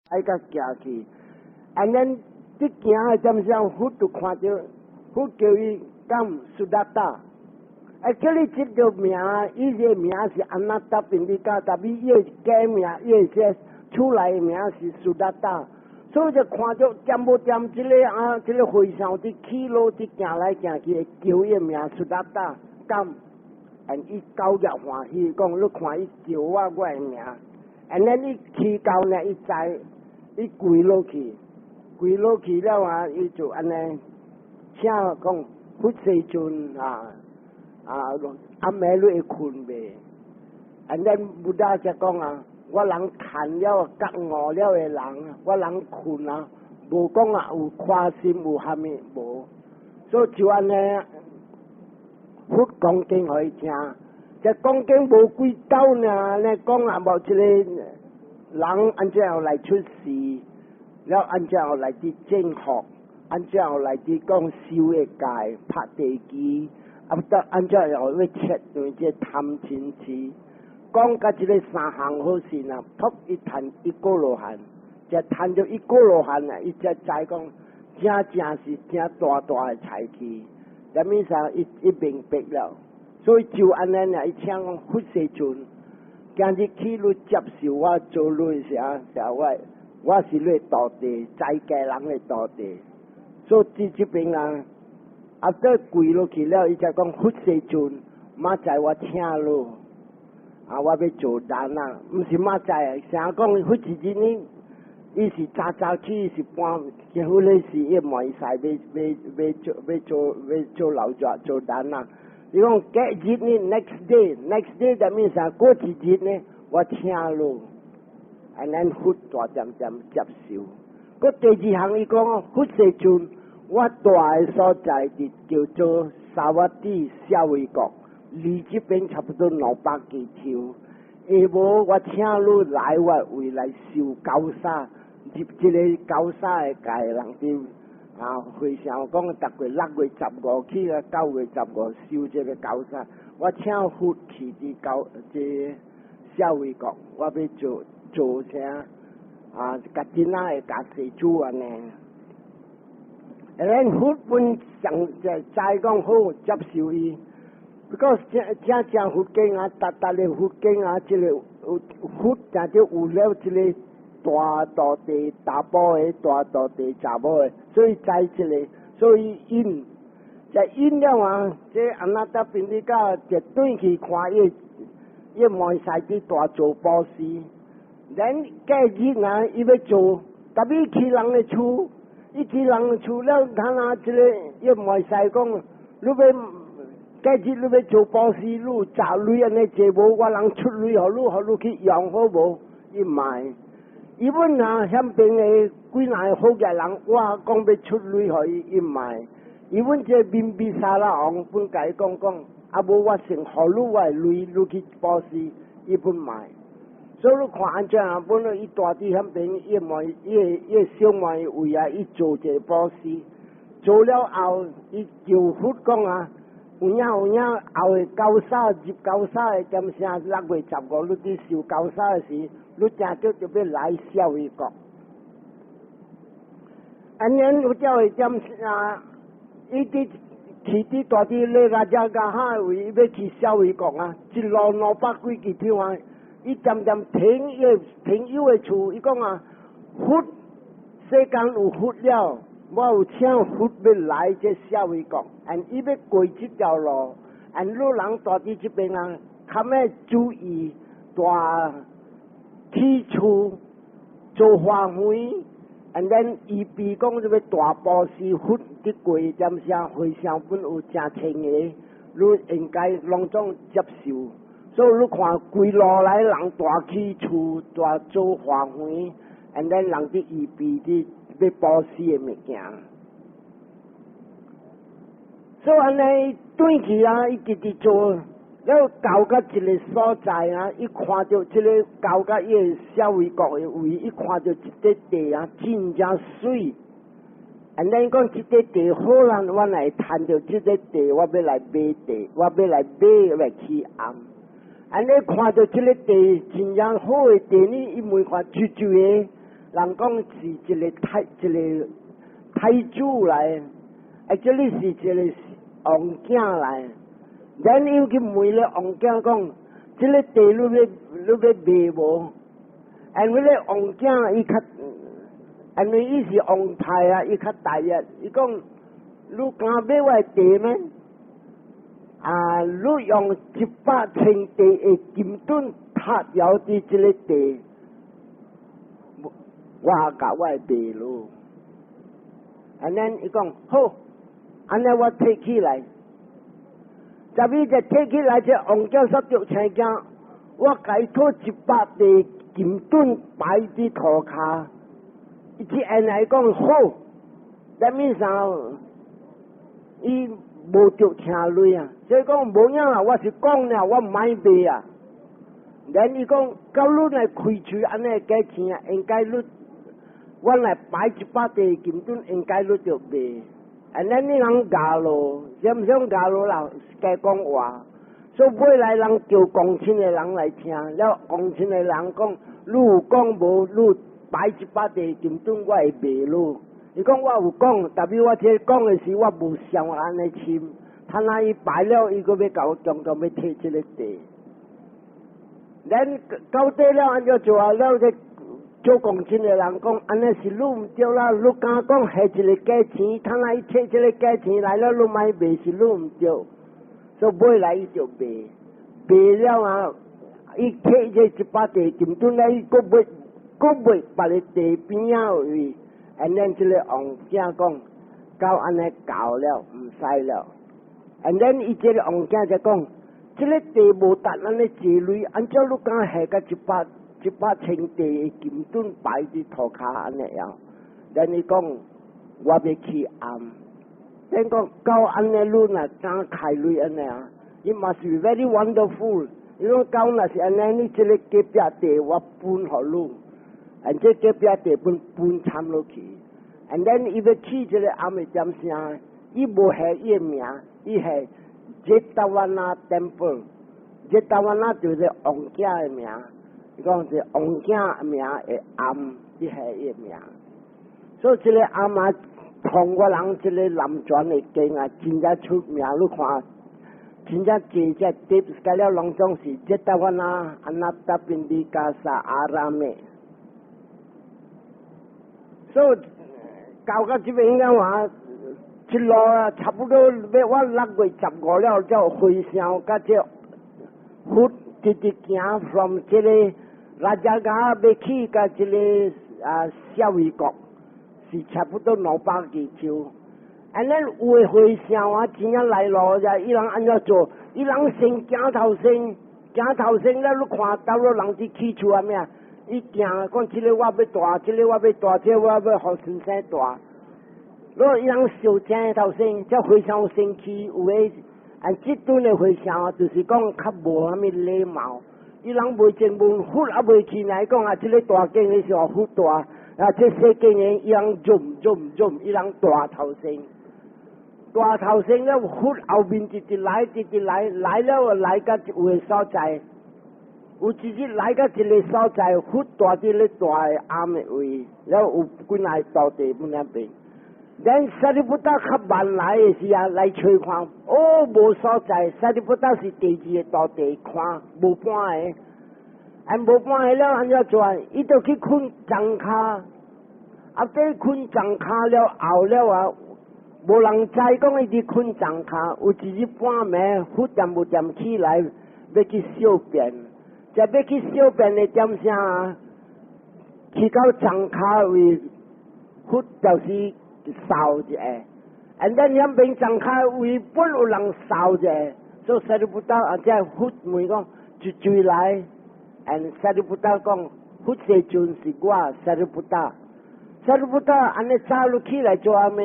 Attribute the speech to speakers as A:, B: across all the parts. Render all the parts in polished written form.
A: 愛佮行去。And then 佇行的點時佛就看著，佛叫伊講 Sudatta。Actually 這個名，伊個名是 Anathapindika，tapi 伊個假名，伊個出來的名是 Sudatta。所以就看著恬無恬這個啊，這個和尚佇起路佇行來行去，叫伊個名 Sudatta，咁，and 伊夠熱歡喜，講你看伊叫我我的名，and then 伊去到呢，伊知，伊跪落去，跪落去了啊，伊就按呢，請講佛世尊啊，啊，暗暝你會睏未？And then Buddha 就講啊，我人趁了覺悟了的人，我人睏啊，無講啊有誇心有蝦米無，所以就按呢，佛講經予伊聽，這講經無幾兜呢，呢講啊無這個人按怎樣來出世，了按怎樣來佇正學，按怎樣來佇講修的戒、拍地基，啊不得按怎樣要切斷這貪嗔癡。講甲這個三項好事啊，噗伊趁一果羅漢，就趁著一果羅漢啊，伊才知講真正是真大大的財氣，啥物啥伊伊明白了，所以就按呢爾，伊請講佛世尊，今日起你接受我做你啥啥我，我是你徒弟，在家人的徒弟，所以佇這邊啊，啊，閣跪落去了，伊才講佛世尊，明仔我請你。啊！我欲做人啊，毋是明仔，成日講佛一日呢，伊是早早起是半，結果咧是伊袂使欲欲欲做欲做欲做老蛇做人啊。伊講隔日呢，next day，next day 就物啥？過一日呢，我請你，and then 佛大漸漸接受。閣第二項伊講，佛世尊，我蹛的所在就叫做薩瓦蒂舍衛國。離這邊差不多200幾丘，下無我請你來我位來受高沙，入這個高沙的界人佇啊，和尚講，逐月6月15去啊，9月15受這個高沙。我請佛去佇高這舍衛國，我欲做做啥啊？甲真仔的甲施主按呢。然佛本上就知講好接受伊。Because 正正正佛經啊，逐逐個佛經啊，這個佛正就有了這個大徒弟查埔的，大徒弟查某的，所以知這個，所以應在應了啊，這 Anathapindika 就轉去看伊，伊袂使佇蹛做布施，then 隔日啊，伊欲做，tapi 去人的厝，伊去人的厝了，他那這個伊袂使講，你欲。隔日你欲做布施，你有雜鐳按呢濟無？我人出鐳予你，予你去用好無？伊莫。伊問啊，遐邊的幾若個好額人，我講欲出鐳予伊，伊莫。伊問這賓比薩拉王本共伊講講，啊無我先予你我的鐳，你去布施，伊本莫。所以你看按怎啊？本來伊蹛佇遐邊，伊妹伊伊小妹位啊，伊做一個布施，做了後，伊求佛講啊。有影有影，後的高沙入高沙的點聲6月15，你佇受高沙的時，你正叫就欲來舍衛國。按呢有叫的點啊，伊佇去佇蹛佇咧拉遮加哈位，欲去舍衛國啊，一路200幾里啊，伊漸漸停伊朋友的厝，伊講啊，佛世間有佛了。我有請佛欲來這舍衛國，and 伊欲過這條路，and 你人蹛佇這邊啊，較欲注意蹛起厝做花園，and then 預備講這個大布施佛佇過點聲和尚本有誠千個，你應該攏總接受。所以你看規路來人蹛起厝，蹛做花園，and then 人佇預備佇欲布施的物件，所以按呢轉去啊，伊直直做，了到甲一個所在啊，伊看著這個到甲伊個舍衛國的位，伊看著一塊地啊，真正媠。按呢講這塊地好啦，我來趁著這塊地，我欲來買地，我欲來買來起尪。按呢看著這個地真正好的地呢，伊問看一一個。人講是一個太子來，actually 是一個王囝來。然後去問咧王囝講，這個地你欲賣無？因為咧王囝伊較，因為伊是王太啊，伊較大啊，伊講你敢買我的地咩？啊！你用100千塊的金盾拍掉佇這個地，我共我會賣囉。And then 伊講好，按呢我提起來。十伊就提起來，這王囝煞著青驚，我共伊討100塊金盾擺佇塗跤，伊這按來講好，啥物啥？伊無著聽鐳啊，所以講無影啦，我是講了，我毋愛賣啊。Then 伊講，到你來開喙按呢價錢啊，應該你我來擺100塊金盾，應該你就賣。And then 你人咬咯，想毋想咬咯啦？加講話，所以尾來人叫公親的人來聽，了公親的人講，你有講無？你擺100塊金盾，我會賣你。伊講我有講，但是我這講的時我無想按呢深，他那伊擺了，伊閣欲共我強強欲提這個地。Then 到底了按怎做啊？了這做公親的人講，按呢是你毋對啦，你敢講下一個價錢，他那伊提這個價錢來了，你莫賣是你毋對，所以尾來伊就賣，賣了啊，伊提這100塊金盾來，伊閣賣，閣賣別个地邊仔位。And then 這個王囝講，到按呢夠了，毋使了。And then 伊這個王囝就講，這個地無值按呢濟鐳，按怎你敢下甲100千塊的金盾擺佇塗跤按呢樣？Then 伊講，我欲起庵。Then 講到按呢你若敢開鐳按呢啊？It must be very wonderful。伊講到若是按呢，你這個隔壁地我分予你。And 這隔壁地分分參落去，and then 伊欲起這個庵的點聲，伊無下伊的名，伊下 Jetavana Temple，Jetavana 就是王囝的名，伊講是王囝名的庵，伊下伊的名。所以這個庵啊，唐國人這個南傳的經啊，真正出名，你看，真正濟隻碟，改了攏總是 Jetavana Anathapindikassa Arame。所以到到這邊講話，一路啊，差不多欲我6月15了，才有和尚佮這佛直直行 from 這個拉加加欲去佮這個啊舍衛國，是差不多200幾周。And then 有的和尚啊，真正來路者，伊人按怎做？伊人先行頭先，行頭先了，你看到了人佇起厝啊咩？伊行講這個我欲蹛，這個我欲蹛，這個我欲予先生蹛。如果伊人燒正頭先，這和尚生氣，有的按這陣的和尚就是講較無啥物禮貌。伊人未前問佛猶未去來講啊，這個大間的是予佛蹛，啊，這細間的伊人 jump jump jump，伊人蹛頭先，蹛頭先了，佛後面直直來，直直來，來了來到有個所在。有一日來到一個所在，佛蹛佇咧大的庵的位，了有幾若徒弟阮那邊。Then Sariputta 較慢來的時啊，來揣看，哦，無所在。Sariputta 是第二個徒弟，看無半個，按無半個了，按怎做？伊就去睏樟跤，啊，佇睏樟跤了後了啊，無人知講伊佇睏樟跤。有一日半暝，佛恬無恬起來，欲去小便。就欲去小便的點聲啊，去到樟跤位，佛就是掃一下，and then 遐邊樟跤位本有人掃一下，所以 Sariputta 啊，這佛問講一追來，and Sariputta 講佛世尊是我 Sariputta，Sariputta 按呢早你起來做啥物？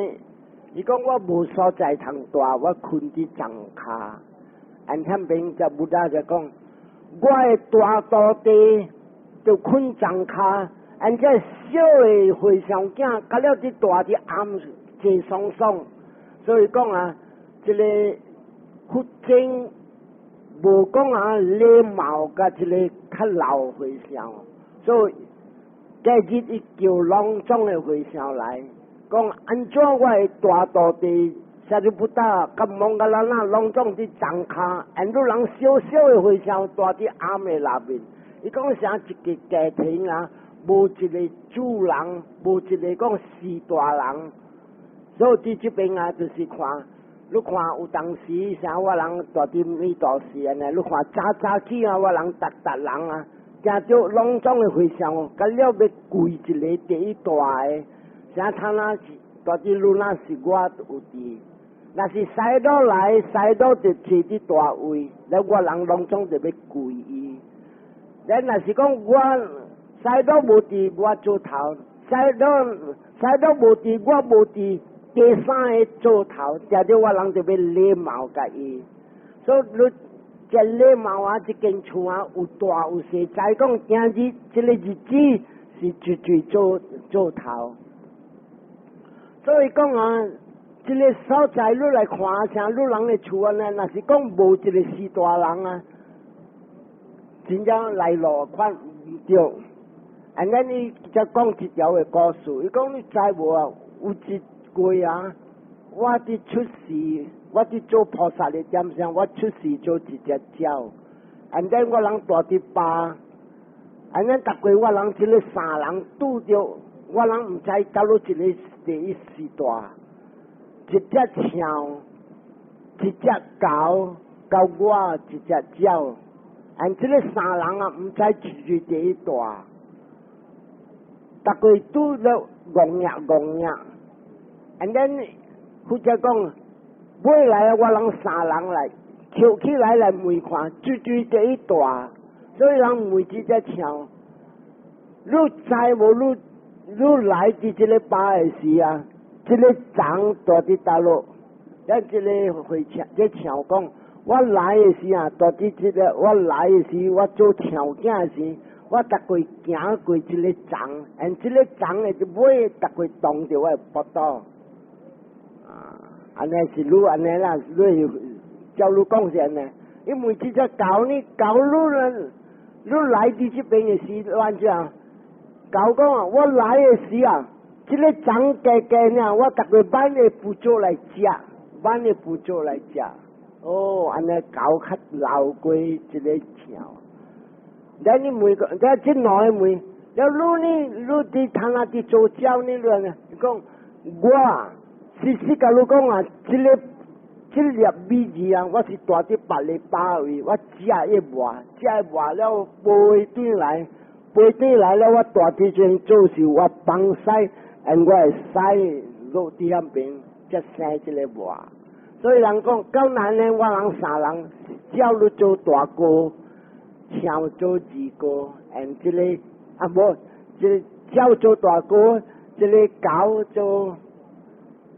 A: 伊講我無所在通蹛，我睏佇樟跤，and 遐邊就 Buddha 就講，我的大徒弟就睏樟跤，按這小的和尚囝，佮了佇蹛佇庵真爽爽，所以講啊，這個佛經無講啊禮貌佮這個較老和尚，所以隔日伊叫攏總的和尚來，講按怎我的大徒弟舍利弗佮摩訶蘭那攏總佇層跤，按汝人小小的和尚蹛佇庵的內面。伊講啥一個家庭啊，無一個主人，無一個講序大人。所以佇這邊啊，就是看，你看有當時啥我人蹛佇彌陀寺按呢，你看早早起啊，我人逐逐人啊，行著攏總的和尚，佮了欲跪一個第一大的，啥他那是蹛佇汝那是我有佇。若是師父來，師父就坐佇大位，了我人攏總就欲跪伊。咱若是講我師父無佇，我做頭；師父無佇，我無佇，第三個做頭，定著我人就欲禮貌共伊。所以你這禮貌啊，這間厝啊，有大有細，知講今日這個日子是絕對做做頭。所以講啊，這個所在你來看，像汝人的厝按呢，若是講無一個序大人啊，真正來路看毋對。按呢伊才講一條的故事，伊講你知無啊？有一過啊，我佇出世，我佇做菩薩的點上，我出世做一隻鳥。按呢我人蹛佇壩，按呢逐過我人這個三人拄著，我人毋知佗落一個第一序大，一隻象，一隻狗，佮我一隻鳥。按這個三人啊，毋知誰第一大，逐個拄著戇呀戇呀。And then 佛才講，尾來我人三人來，跳起來來問看，誰誰第一大，所以人問這隻象，你知無？你來佇這個壩的時啊，這個叢蹛佇佗落？咱這個會象，這象講，我來的時啊，蹛佇這個，我來的時，我做象囝時，我逐過行過這個叢，and 這個叢的尾逐過動著我的腹肚。啊，按呢是你按呢啦，你照你講是按呢，因為這隻狗呢，狗你呢，你來佇這邊的時，亂講。狗講啊，我來的時啊，這個叢低低呢，我逐個挽的腹肚來食，挽的腹肚來食。哦，按呢狗較老過這個象。咱你問個，這這兩個問，了你呢？你佇通啊？佇做鳥呢？你呢？伊講我實實共你講啊，這個這粒米字啊，我是蹛佇別个壩位，我食一磨，食一磨了飛轉來，飛轉來了，我蹛佇這做時，我放屎，and 我的屎落佇遐邊，才生這個磨。所以人講，到難呢，我人三人，鳥你做大哥，象做二哥，and 這個啊無，這個鳥做大哥，這個狗做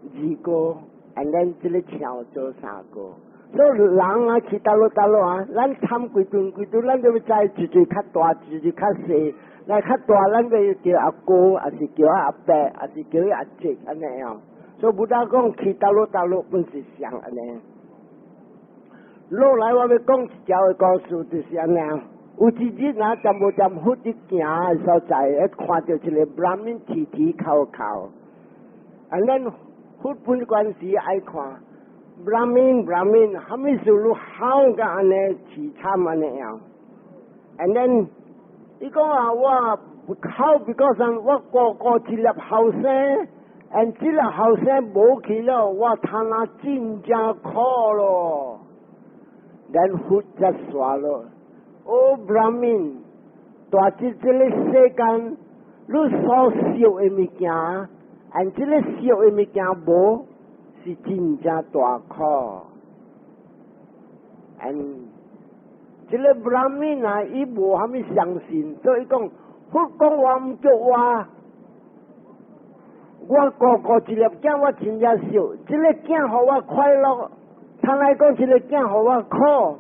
A: 二哥，and then 這個象做三哥。所以人啊去佗落佗落啊，咱貪幾頓幾頓，咱就欲知一個較大，一個較細。來較大，咱欲叫阿哥，抑是叫阿伯，抑是叫阿叔按呢樣。所以 Buddha 講去佗落佗落本是像按呢。落來我欲講一條的故事，就是按呢。有一日啊，踮無踮佛佇行的所在，一看著一個 Brahmin 啼啼哭哭。啊，咱佛本關時愛看 Brahmin Brahmin，啥物事你哭甲按呢淒慘按呢樣？And then 伊講啊，我哭 because 我孤孤一粒後生，and 這粒後生無去了，我他那真正苦咯。然佛才煞咯，哦，Brahmin，蹛佇這個世間，你所惜的物件，and 這個惜的物件無，是真正大苦。and 這個 Brahmin 啊，伊無啥物相信，所以講佛講話毋對話。我孤孤一粒囝，我真正惜，這個囝予我快樂，他來講這個囝予我苦，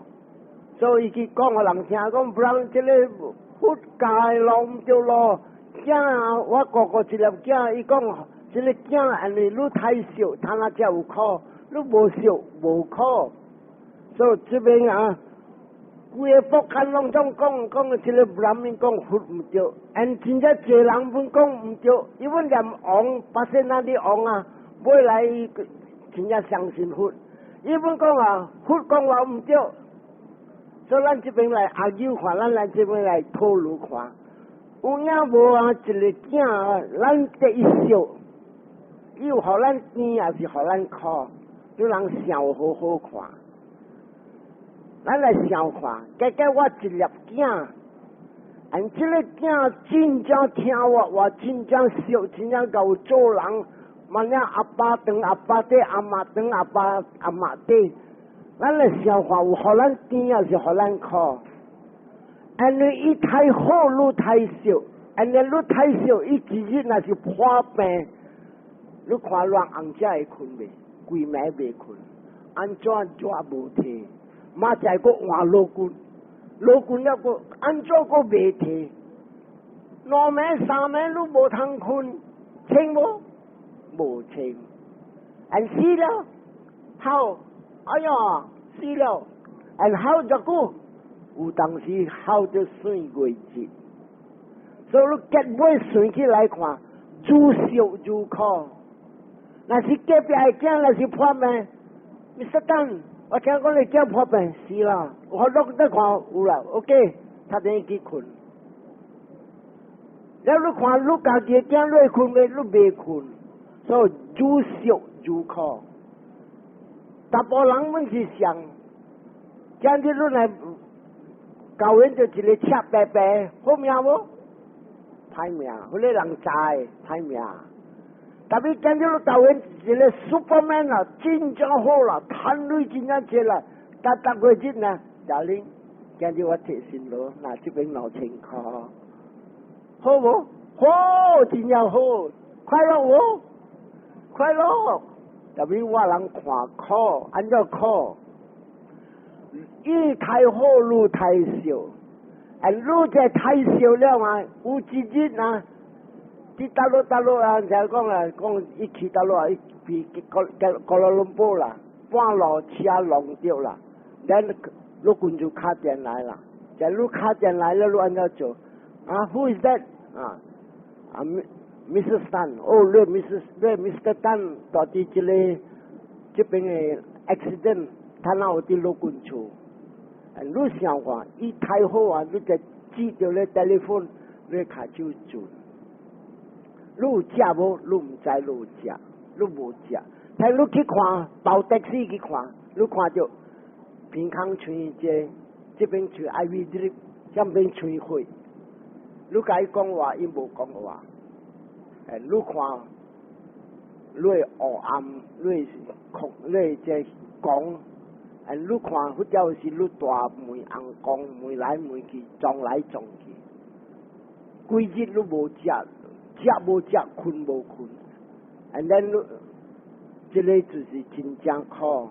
A: 所以去講予人聽，講不然這個佛教的路毋對路，囝啊，我孤孤一粒囝，伊講這個囝按呢你太惜，他那才有苦，你無惜無苦，所以這邊啊，規个福間攏總講講，這个 Brahmin 講佛毋對，and 真正濟人本講毋對，伊本連王巴塞那的王啊，尾來真正相信佛，伊本講啊，佛講話毋對，所以咱這邊來研究看，咱來這邊來討論看，有影無啊？一个囝，咱得伊惜，伊有予咱甜，抑是予咱苦？你人想好好看。咱來想看，結果我一粒囝，and 這个囝真正聽我話，真正惜，真正𠢕做人。嘛爾阿爸當阿爸底，阿媽當阿爸阿媽底。咱來想看，有予咱甜，抑是予咱苦？因為伊太好，你太惜，因為你太惜，伊一日若是破病，你看亂紅才會睏袂？規暝袂睏，按怎怎無退？馬仔閣換老骨，老骨了閣按怎閣袂退？兩暝三暝你無通睏，清無？無清，and 死了，好，哎呀，死了，and 好這久，有當時好著歲月日，所以你結尾算起來看，愈惜愈苦。若是隔壁的囝，若是破病，Mr. Tan，我聽講你囝破病死啦，我落得看有啦，OK，他等去睏。了你看你家己的囝，你會睏袂？你袂睏，所以愈惜愈苦。大部人攏是想，今日你來教阮就一个赤白白，好命無？歹命，彼个人知歹命。特別今日你教阮一个 Superman 啊，真正好啦，趁鐳真正濟啦，逐逐個日呢，賈玲，今日我提辛勞，拿這邊2000箍，好無？好，真正好，快樂無？快樂。特別我人看苦，按怎苦？伊太好，你太惜，啊，你這太惜了嘛？有一日啊，佇大陸大陸啊，就講啊，講伊去大陸啊，伊去哥羅倫坡啦，半路車弄著啦，咱陸軍就敲電來啦，就你敲電來了，你按怎做？啊，Who is that？啊啊，Mrs. Tan，哦，你 Mrs. 你 Mr. Tan，到佇這个這邊的 accident，他哪有佇陸軍厝？你想看，伊太好啊！你就接著咧 telephone，你跤手轉。你有食無？你毋知你有食，你無食。但你去看，包的士去看，你看著鼻孔穿這，這邊穿 IV drip，這邊穿血。你共伊講話，伊無講話。欸，你看，你會黑暗，你會哭，你會這講。啊，你看，或者是你大門紅光，門來門去，撞來撞去，規日你無食，食無食，睏無睏，and then 你，這个就是真正苦。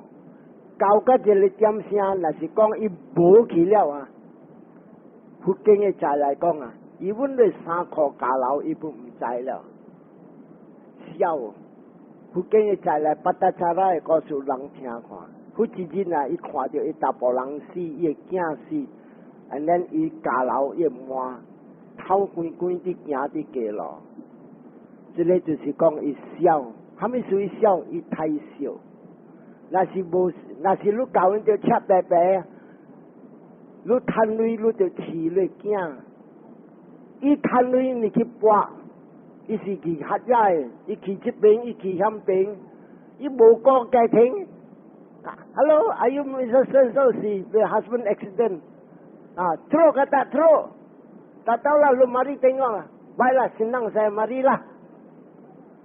A: 到到這个點聲，若是講伊無去了啊，佛經的在來講啊，伊阮的衫褲家樓，伊都毋知了。痟，佛經的在來，八達查拉的故事人聽看。佛一日啊，伊看著伊查埔人死，伊的囝死，and then 伊家樓伊滿，頭關關佇行佇街路。這个就是講伊痟，啥物事伊痟？伊太惜。若是無，若是你教阮著赤白白，你趁鐳你就飼你囝。伊趁鐳你去搏，伊是去合的，伊去這邊，伊去遐邊，伊無顧家庭。Hello, are you Mr. So so? The husband accident. Ah, teruk kata teruk. Tak tahu lah, lu mari tengok lah. Baiklah, senang saya marilah.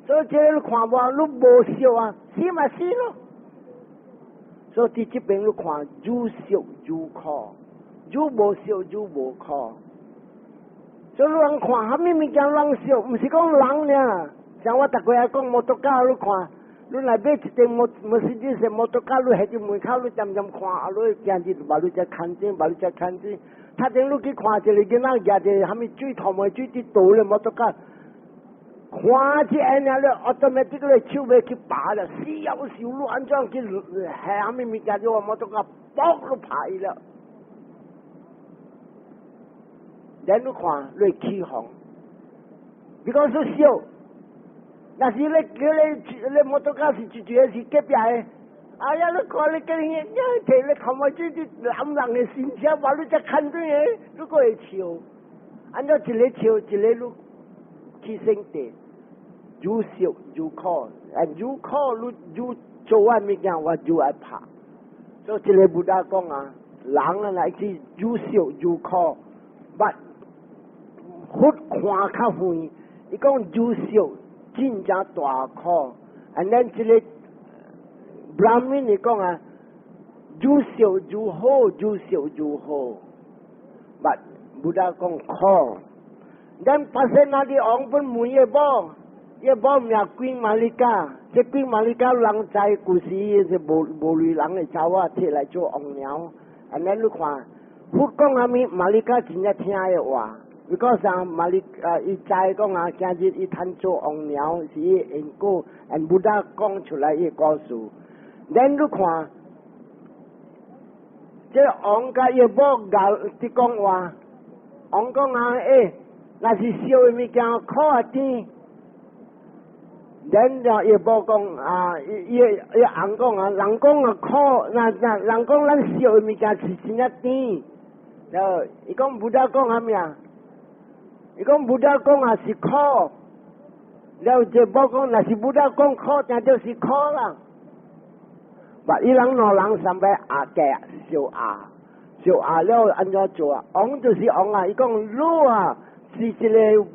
A: 所以這个你看無，你無惜啊，死嘛死咯。所以佇這邊你看，愈惜愈苦，愈無惜愈無苦。所以人看，啥物物件人惜，毋是講人爾。像我逐個愛講摩托車，你看，你若買一頂摩摩斯的是摩托車，你喺佇門口，你針針看，啊，你行入把你只牽住，把你只牽住。他頂你去看一个囡仔舉一个啥物水頭毛水佇倒咧摩托車，看一眼爾了，automatic 手欲去拔了，死要死，你按怎去下啥物物件？你話摩托車，嘣，你拍伊了。咱你看你會起哄，你講說笑，若是你叫你你摩托車是一個是隔壁的，哎呀，你看你叫你你摕你看我這啲男人的新車，話你才看對的，你閣會笑，按怎一個笑一個你起生地，愈笑愈苦，啊愈苦愈愈做我物件，我愈愛拍。所以這个 Buddha 講啊，人啊來去愈笑愈苦，but 佛看較遠，伊講愈笑真正大苦。And then 這个 Brahmin 伊講啊，愈笑愈好，愈笑愈好。But Buddha 講苦。Then Pasenadi 王本問伊某，伊某名 Queen Malika，這 Queen Malika 人知古時是無無類人的查某摕來做王娘。And then 你看，佛講啥物，Malika 真正聽伊話。Because 啊，Malika 伊知講啊，今日伊通做王娘是伊因果，and Buddha 講出來伊故事。Then 你看，這王佮伊某𠢕佇講話，王講啊，欸，若是燒的物件苦啊甜。然後伊某講啊，伊伊伊翁講啊，人講啊苦，那那人講咱燒的物件是真正甜。然後伊講 Buddha 講啥物啊？伊講 Buddha 講啊是苦。了後這某講，若是 Buddha 講苦，定就是苦啦。But 伊人兩人三擺阿價相拗，相拗了按怎做啊？王就是王啊！伊講你啊是一个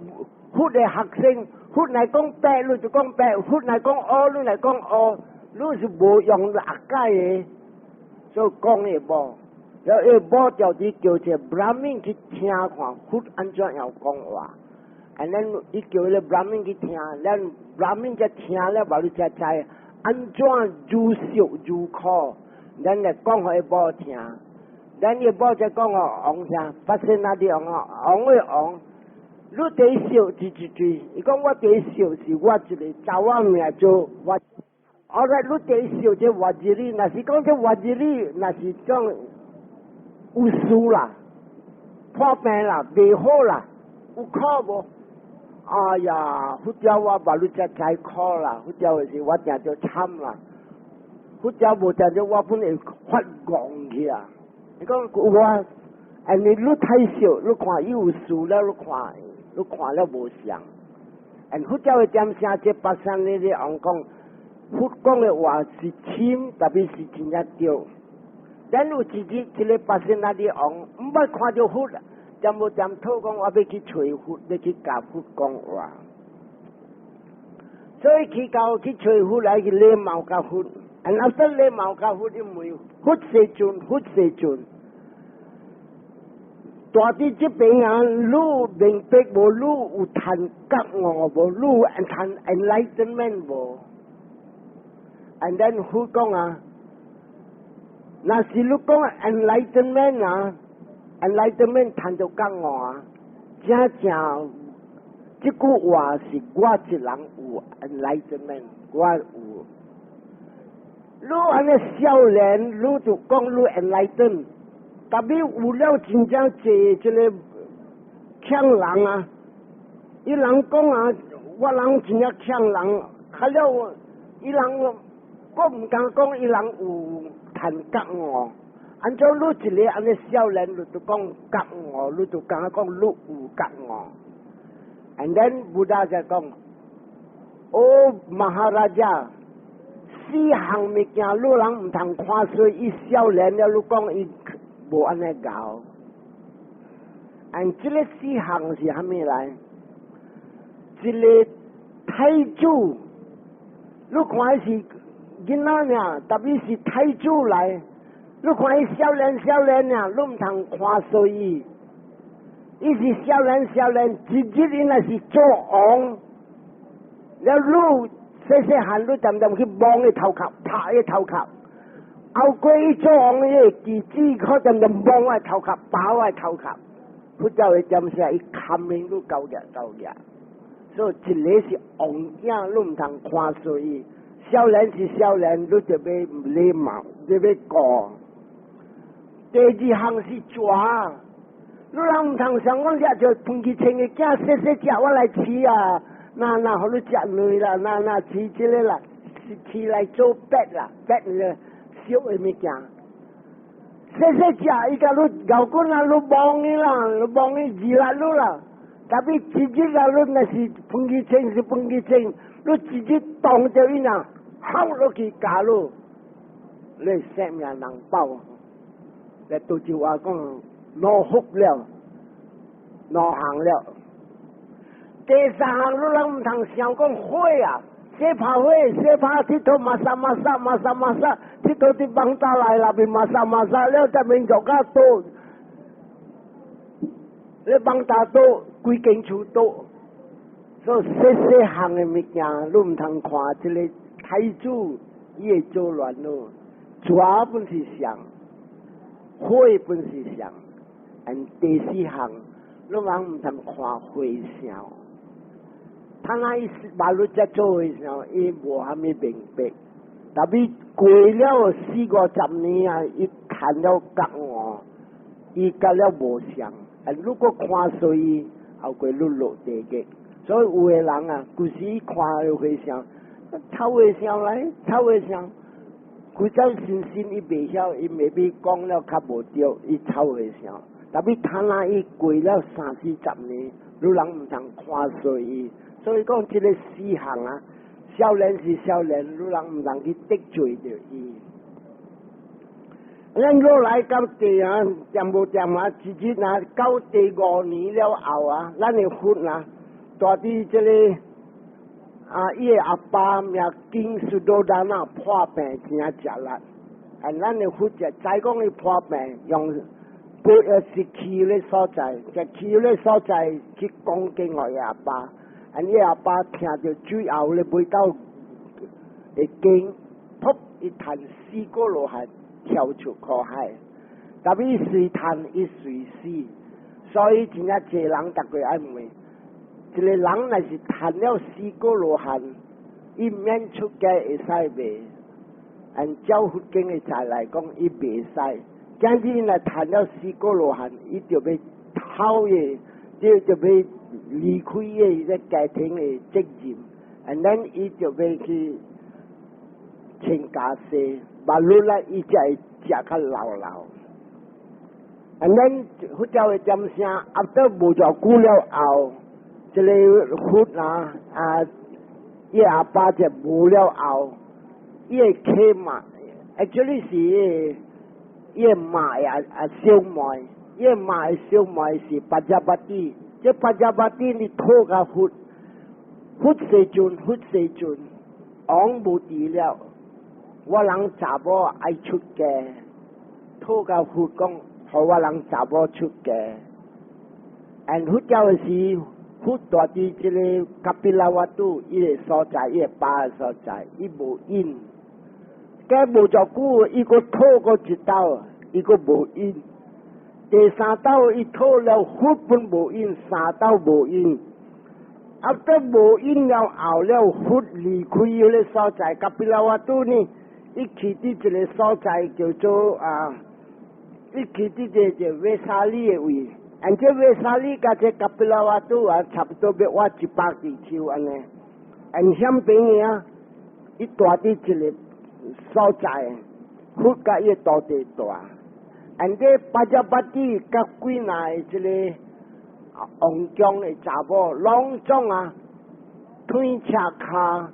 A: 佛的學生。佛來講白，你就講白；佛來講烏，你來講烏。你是無用阿解的，所以講伊某。了伊某就佇叫一個 Brahmin 去聽看佛按怎樣講話。And then 伊叫彼个 Brahmin 去聽，咱 Brahmin 才聽了，無你才知按怎愈燒愈苦。咱來講予伊某聽，咱伊某才講予王聽。Pasenadi 王啊，王的王。你第一笑是一句，伊講我第一笑是我一個查某名做我。後來你第一笑這 Vajiri，若是講這 Vajiri，若是講有事啦，破病啦，袂好啦，有苦無？哎呀，佛教我無你才知苦啦，佛教是我定著慘啦，佛教無定著我本會發戇去啊！你講有啊？哎，你你太小，你看伊有事了，你看。你看了無像，and 佛教的點聲，這 Pasenadi 王講，佛講的話是深，特別是真正對。咱有一日，這个 Pasenadi 王毋捌看著佛，點無點討講我欲去揣佛，欲去共佛講話。所以去到去揣佛來去禮貌共佛，and after 禮貌共佛，伊問佛世尊，佛世尊。大佇這邊啊，你明白無？你有趁覺悟無？你有趁 enlightenment 無？And then 佛講啊，若是你講 enlightenment 啊，enlightenment 趁著覺悟啊，真正這句話是我一人有 enlightenment，我有。你按呢少年，你就講你 enlighten。特別有了真正濟這个強人啊！伊人講啊，我人真正強人，較了伊人我毋敢講伊人有趁覺悟。按怎你一个按呢少年，你就講覺悟，你就敢講你有覺悟。And then Buddha 就講，哦，Maharaja，四項物件你人毋通看衰，伊少年了，你講伊無按呢𠢕。And 這个四項是啥物來？一个太子，你看是囡仔爾，特別是太子來，你看伊少年少年爾，你毋通看衰伊。伊是少年少年，一日伊若是做王，了你細細漢，你恬恬去摸伊頭殼，拍伊頭殼。後過伊做王，伊會記子可恬恬摸我頭殼，拔我頭殼。佛教的點寫，伊堪命都夠額夠額。所以一个是王囝，你毋通看衰伊。少年是少年，你就欲禮貌，你欲顧。第二項是蛇。你人毋通想講掠著彭基清的囝細細隻，我來飼啊！那那予你食卵啦，那那飼這个啦，飼來做 pet 啦，pet 咧燒的物件。細細隻，伊共你咬棍啊，你摸伊啦，你摸伊治啦你啦。Tapi 一日啊，你若是彭基清是彭基清，你一日當著伊啊，吼落去咬你，你性命難保。來拄句話講，兩福了，兩項了。第三項你人毋通想講火啊，洗拍火，洗拍鐵佗馬薩馬薩馬薩馬薩，鐵佗佇網罩內內面馬薩馬薩了，才免做較倒。你網罩倒，規間厝倒，所以細細項的物件，你毋通看這个太子伊會做亂咯，蛇本是上，火本是上，and 第四項，你人毋通看和尚。他那伊馬路才做的時候，伊無蝦米明白。Tapi 過了四五十年啊，伊看了覺悟，伊覺了無相。啊，如果看衰伊，後過你落地獄。所以有的人啊，舊時看著和尚，臭和尚來，臭和尚。佢走先生伊袂曉，伊未必講了較無對，伊臭和尚。Tapi 他那伊過了三四十年，你人毋通看衰伊。所以講這个四項啊，少年是少年，你人毋通去得罪著伊。咱落來到第啊，掂無掂啊？一日啊，到第五年了後啊，咱的佛啊，蹛佇這个啊，伊的阿爸名金 Suddhodana 破病真食力，啊，咱的佛就知講伊破病，用不是去咧所在，就去咧所在去講經予伊阿爸，啊，伊阿爸聽著最後咧尾到會經，噗，伊趁四果羅漢跳出苦海，但伊隨趁伊隨死，所以真正濟人逐個愛問。一个人若是趁了四果羅漢，伊免出家會使袂？按照佛經的在來講，伊袂使。今日若趁了四果羅漢，伊就欲討的，就欲離開伊個家庭的責任，and then 伊就欲去穿袈裟，馬路啦，伊才會食較老老。And then 佛教的點聲，after 無偌久了後，這个佛啊啊，伊阿爸就無了後，伊會契媽，actually 是伊的媽啊啊小妹，伊的媽的小妹是 Prajapati，這 Prajapati 你討共佛，佛世尊，佛世尊，王無佇了，我人查某愛出家，討共佛講，予我人查某出家，and 佛教的時。佛蹛佇這个 Kapilavatthu，伊个所在，伊个爸的所在，伊無應。過無偌久，伊閣討過一道，伊閣無應。第三道伊討了佛本無應，三道無應。啊，得無應了後了，佛離開彼个所在，Kapilavatthu 呢，伊去佇一个所在叫做啊，伊去佇這個衛沙理的位。And 這衛沙理佮這 Kapilavatthu 啊，差不多欲倚100丈按呢。And 響邊啊，伊蹛佇一个所在，佛佮伊徒弟蹛。And 這 Prajapati 佮幾若這个王宮的查某，攏總啊腿赤跤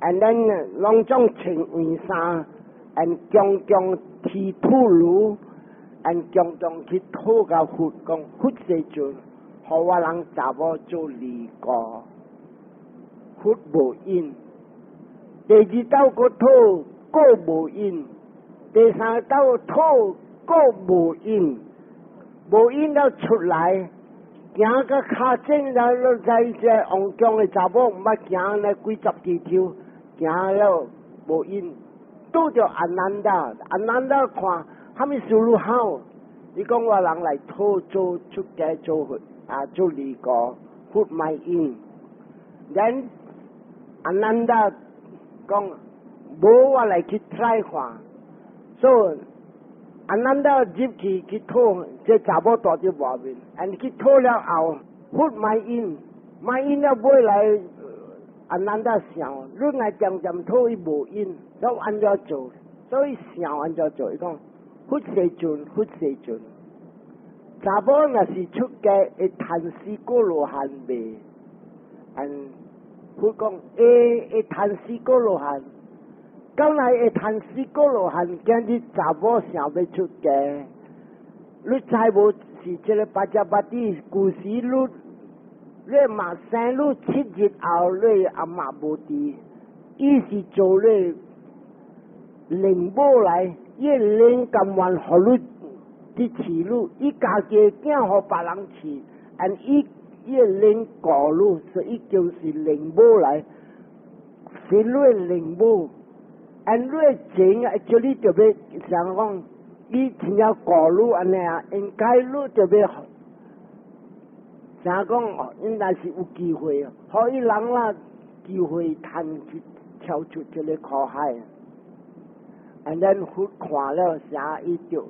A: ，and then 攏總穿黃衫，and 強強提吐爐，and 強強去討共佛講，佛世尊，予我人查某做尼姑，佛無應。第二道閣討，閣無應；第三道討，閣無應。無應了出來，行到跤前，然後在這王宮的查某毋捌行咧幾十支抽，行了無應，拄著阿難達，阿難達看，蝦米事汝好？伊講我人來討做出家做佛啊，做尼姑，佛莫應。Then 阿難達講無我來去 try 看，所以阿難陀入去去討，這查某蹛佇外面，and 去討了後，佛莫應，莫應了尾來，阿難陀想，你若漸漸討伊無應，所以按怎做？所以想按怎做？伊講佛世尊，佛世尊，查某若是出家會趁死過羅漢未？And 佛講會會趁死過羅漢。敢來會趁死過羅漢，今日查某想欲出家，你知無？是這個巴迦巴蒂舊時你，你嘛生你7日後，你阿媽無佇，伊是做你靈母來，伊靈甘願予你去飼你，伊家己的囝予別人飼，and 伊伊的靈顧你，所以就是靈母來，是你的靈母。And 你的情啊，叫你就欲想講，你真正顧你按呢啊，應該你就欲想講，應該是有機會，予伊人啦機會趁去跳出這個苦海。And then 佛看了啥，伊就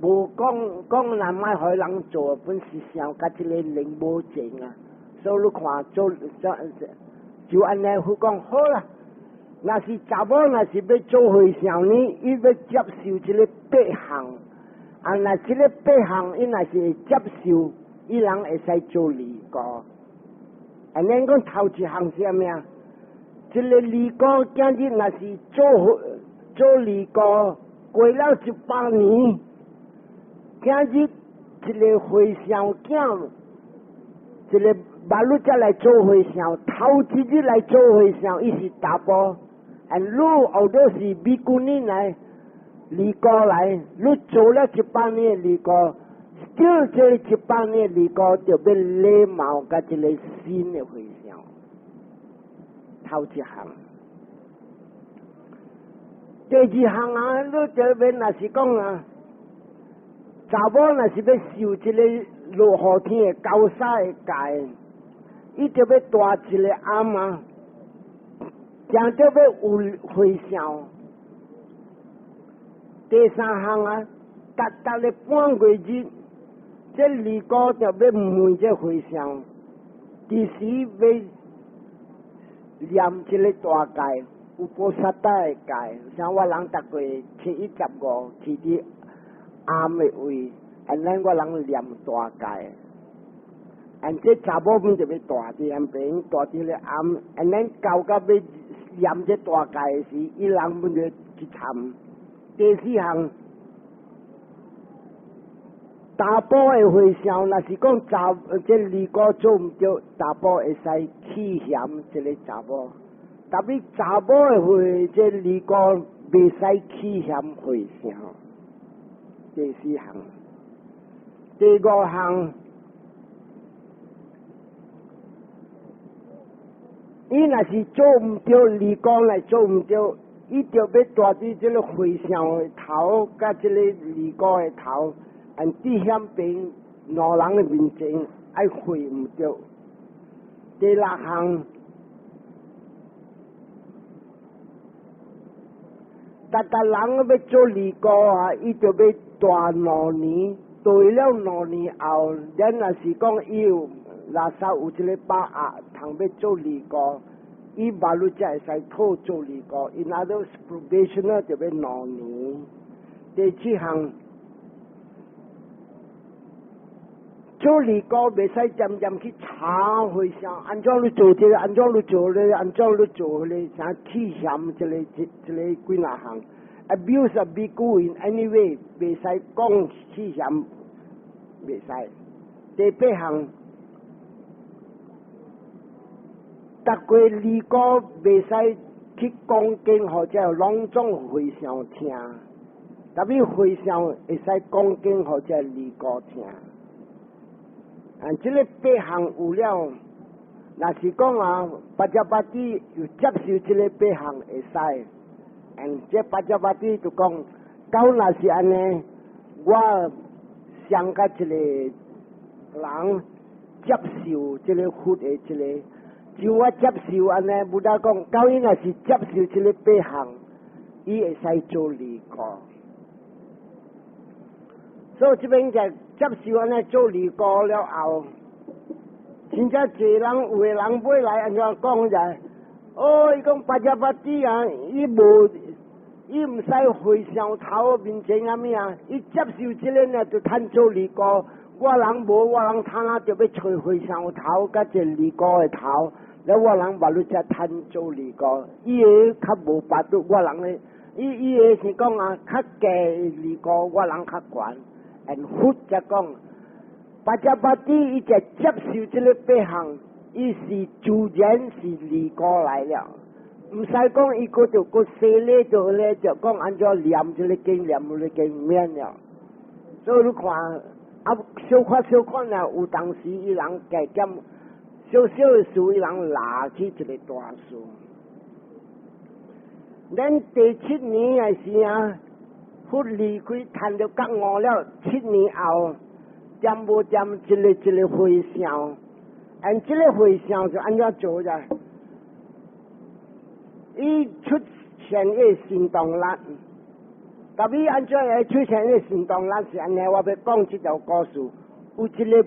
A: 無講講人莫予人做，本是想佮這個靈母情啊。所以你看做做就按呢，佛講好啦。若是查某，若是欲做和尚呢，伊欲接受這个八項。啊，若這个八項，伊若是會接受，伊人會使做尼姑。啊，咱講頭一項是啥物啊？這个尼姑今日若是做做尼姑，過了100年，今日一个和尚囝，一个馬路才來做和尚，頭一日來做和尚，伊是查埔。And 你後頭是比丘尼來，尼姑來，你做了一百年尼姑，就這一百年尼姑就欲禮貌佮這个新的和尚，頭一項。第二項啊，你這邊若是講啊，查某若是欲受這个落雨天的高沙的戒，伊就欲蹛一个庵啊。講著欲有和尚。第三項啊，逐逐个半月日，這尼姑就欲問這和尚，佇時欲念這个大戒，有菩薩的戒，像我人逐個七一十五去佇庵的位，and 咱我人念大戒。And 這查某們就欲蹛佇岸邊，蹛佇咧庵，and 咱到到欲念這大戒時，伊人們就去參。第四項，查埔的和尚，若是講查這尼姑做毋著，查埔會使棄嫌這个查某。特別查某的和這尼姑袂使棄嫌和尚。第四項，第五項。伊若是做毋著，尼姑來做毋著，伊就欲蹛佇這个和尚的頭，佮這个尼姑的頭，按佇遐邊兩人的面前愛會毋著。第六項，逐逐人欲做尼姑啊，伊就欲蹛兩年，蹛了兩年後，咱若是講伊有。若使有這个把握，通欲做尼姑，伊馬路才會使討做尼姑。In other words，probation 就欲兩年。第七項，做尼姑袂使漸漸去查和尚，按怎你做這个，按怎你做咧，按怎你做彼个，啥棄嫌這个這這个幾若項。Abuse a bhikkhu in any way，袂使講棄嫌，袂使。第八項。逐個尼姑袂使去講經，予這攏總和尚聽。特別和尚會使講經，予這尼姑聽。啊，這个八項有了，若是講啊，巴迦巴蒂有接受這个八項會使。嗯，這巴迦巴蒂就講，到若是按呢，我想佮一个人接受這个佛的這个。就我接受按呢，Buddha 講，到伊若是接受這个八項，伊會使做尼姑。所以這邊就接受按呢做離果了後，真正濟人有的人買來按怎講就係，哦，伊講 Pajapati 啊，伊無，伊毋使和尚頭面前啥物啊，伊接受這個呢就趁做離果。我人無，我人趁啊就欲揣和尚頭，佮一個離果的頭，了我人無你才趁做離果。伊个較無法度，我人咧，伊伊个是講啊，較低離果，我人較懸。And 佛則講，Pajapati 伊就接受這个八項，伊是自然是離果來了。毋使講伊閣就閣洗禮就咧，就講按怎念這个經，念彼个經免了。所以你看，啊，小可小可呢，有當時伊人加減小小的事，伊人拉起一個大事。咱第七年的時啊，佛離開談著覺悟了，七年後，漸無漸一个一个和尚，按這个和尚就按怎做者？伊出現伊神動力，特別按怎會出現伊神動力是按呢？我欲講這條故事，有一个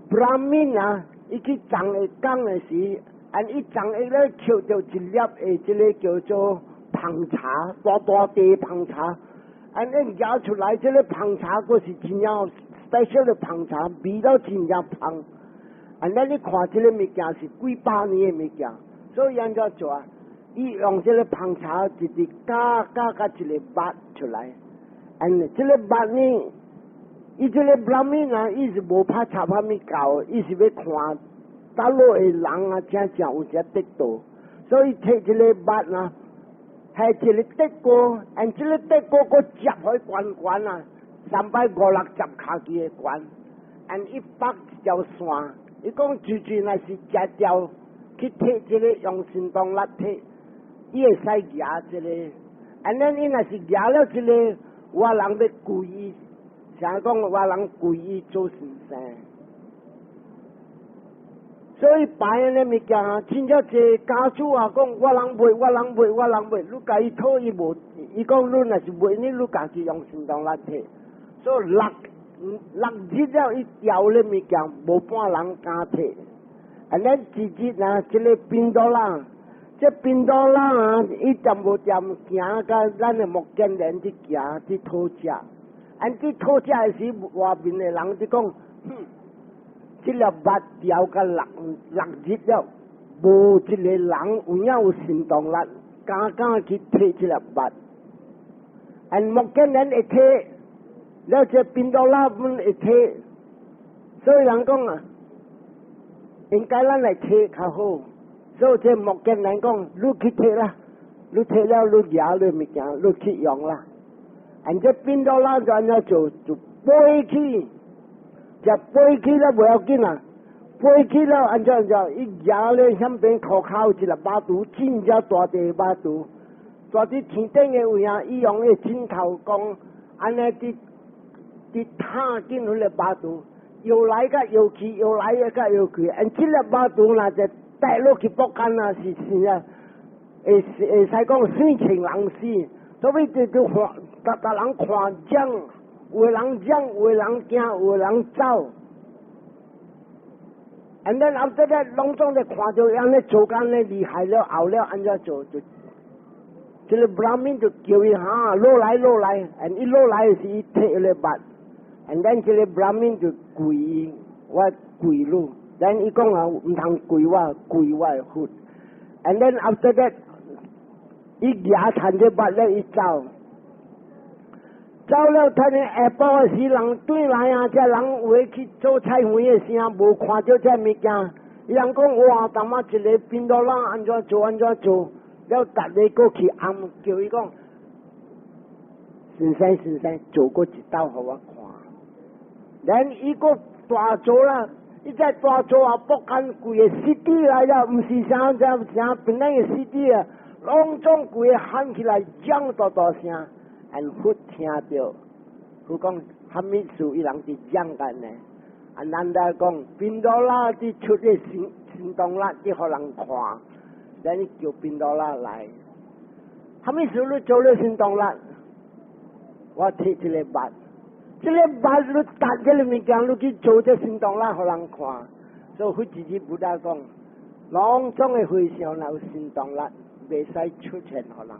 A: Brahmin 啊，伊去種的工的時，按伊種的咧抾著一粒的這个叫做芳茶，大大塊芳茶，按伊舀出來，這个芳茶閣是真正 special 的芳茶，味道真正芳。按咱你看這个物件是幾百年的物件，所以按怎做啊？伊用這个芳茶直直加加加一个肉出來，and 這个肉呢，伊這个 Brahmin 啊，伊是無拍插啥物教，伊是欲看佗落的人啊，真正有這得道，所以提這个肉啊，係一个得果，and 這个得果閣接予懸懸啊，三擺五六十跤機的懸，and 伊綁一條線，伊講最最若是食掉去提這个用神動力提。伊會使舉這个，and then 伊若是舉了這个，我人欲皈依，啥講我人皈依做先生。所以擺的物件，真正濟家主啊講，我人賣，我人賣，我人賣，你共伊討伊無，伊講你若是賣你，你家己用神動力提。所以六日了，伊調的物件，無半人敢提。And then 一日啊，這个 Pindola。這 Pindola 啊，伊恬無恬行佮咱的目犍連佇行佇討食，按佇討食的時，外面的人就講，哼，這粒肉調甲六六日了，無一個人有影有神動力，敢敢去提這粒肉。按目犍連會提，了這 Pindola 阮會提，所以人講啊，應該咱來提較好。所以這目犍連講，你去提啦，你提了你舉你物件，你去用啦。按這 Pindola 就按怎做，就飛去，就飛去了無要緊啊，飛去了按怎按怎，伊舉咧向邊塗跤有一粒肉櫥，真正大塊肉櫥，蹛佇天頂的位啊，伊用彼枕頭講，按呢佇佇探緊彼個肉櫥，搖來佮搖去，搖來佮搖去，按這粒肉櫥若就帶落去腹間啊，是是啊，會會使講水情人死，所以就就看，逐逐人看講，有的人講，有的人驚，有的人走。And then after that，攏總咧看著按呢做工咧厲害了後了按怎做就，這个 Brahmin 就叫伊哈落來落來，and 伊落來時伊提彼个肉，and then 這个 Brahmin 就跪伊，我跪你，then 伊講啊，毋通跪我，跪我的佛。And then after that，伊舉趁這肉咧，伊走。走了，趁下晡的時，人轉來啊，這人有的去做菜園的時啊，無看著這物件。伊人講哇，淡仔一个 Pindola 按怎做按怎做，了逐个閣去暗叫伊講，先生先生做過一道予我看。then 伊閣大做啦，伊在大做啊，北間規个 city 來了，毋是啥啥啥平安的 city 啊，攏總規个喊起來，講大大聲。and 佛聽著，佛講啥物事伊人佇講緊呢？阿難陀講，Pindola 佇出個神神動力，佇予人看，咱叫 Pindola 來。啥物事你做了神動力？我提一个肉，這個捌你達這個物件，你去做這神通力，予人看。所以佛自己 Buddha 講，攏總的和尚若有神通力，袂使出現予人看。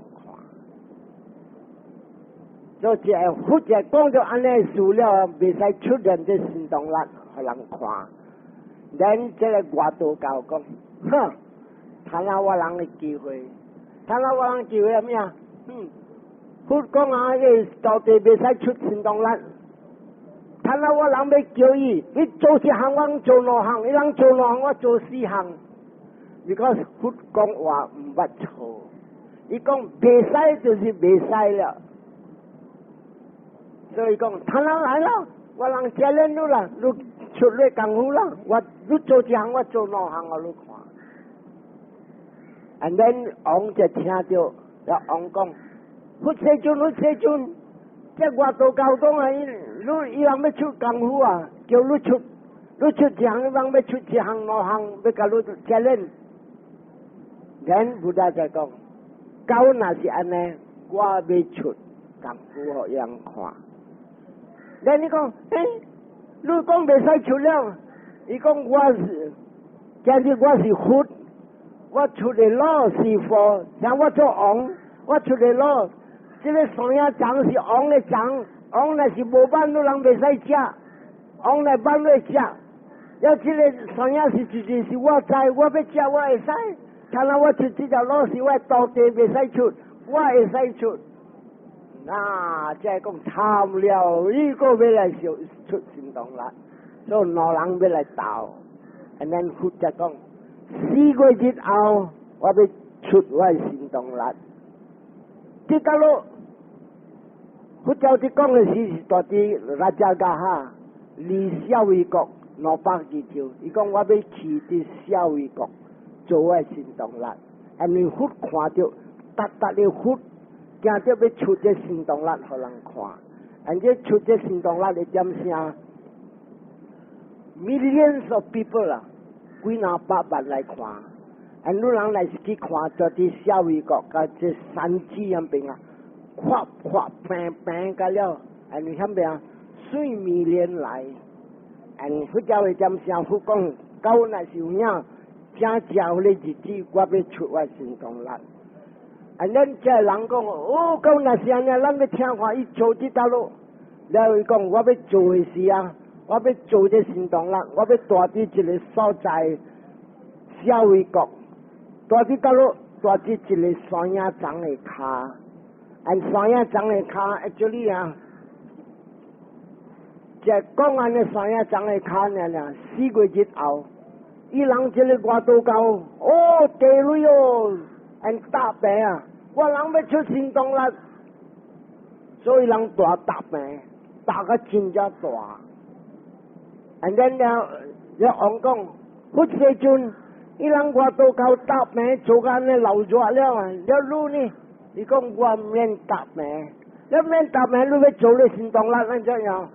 A: 所以這佛就講著按呢事了，袂使出現這神通力予人看。咱這個外道教講，哼，趁下我人的機會，趁下我人機會係咩啊？佛講啊，個到底袂使出神通力。趁下我人欲叫伊，你做一項，我做兩項；伊人做兩項，我做四項。你講佛講話毋捌錯，伊講袂使就是袂使了。所以講，趁下來啦，我人教練你啦，你出力功夫啦，我你做一項，我做兩項，予你看。And then 王就聽著，了王講：佛世尊，佛世尊，這外道教講啊，伊你伊人欲出功夫啊，叫你出，你出一項，伊人欲出一項兩項，欲共你教練。Then Buddha 就講：狗若是按呢，我欲出功夫予人看。Then 你講，欸，你講袂使出了，伊講我是，今日我是佛，我出的路是佛，像我做王，我出的路，這個山仔欉是王的欉，王若是無挽，你人袂使食，王來挽你食，了這個山仔是絕對是我栽，我欲食我會使，看來我出這條路是我徒弟袂使出，我會使出。那這講慘了，伊閣欲來出神通力，所以兩人欲來鬥，and then 佛就講4個月後，我欲出我的神通力。這個咯，佛教佇講的是蹛佇拉加加哈，離舍衛國200幾丈。伊講我欲去佇舍衛國做我的神通力，因為佛看著，逐逐的佛。驚著欲出這神通力予人看，and 這出這神通力的點聲，millions of people 啊，幾若百萬來看，and 你人來是去看，就佇舍衛國佮這山寺遐邊啊，闊闊平平甲了，and 遐邊啊，水面連來，and 佛教的點聲，佛講，到若是有影，正正彼个日子，我欲出我神通力。啊，咱這人講，哦，講若是按呢，咱欲聽看伊做佇佗落。了伊講，我欲做的時啊，我欲做這神通力，我欲蹛佇一個所在，舍衛國，蹛佇佗落，蹛佇一個山仔欉的跤。and 山仔欉的跤，actually 啊，這講按呢山仔欉的跤爾爾，4個月後，伊人這個外道教，哦，地雷哦。and 搭棚啊！我人欲出神通力，所以人大搭棚，搭個真正大。and then 了，了王講，佛世尊，伊人外道教搭棚做按呢鬧熱了啊！了你呢？伊講我免搭棚，你免搭棚，你欲做你神通力，按怎樣？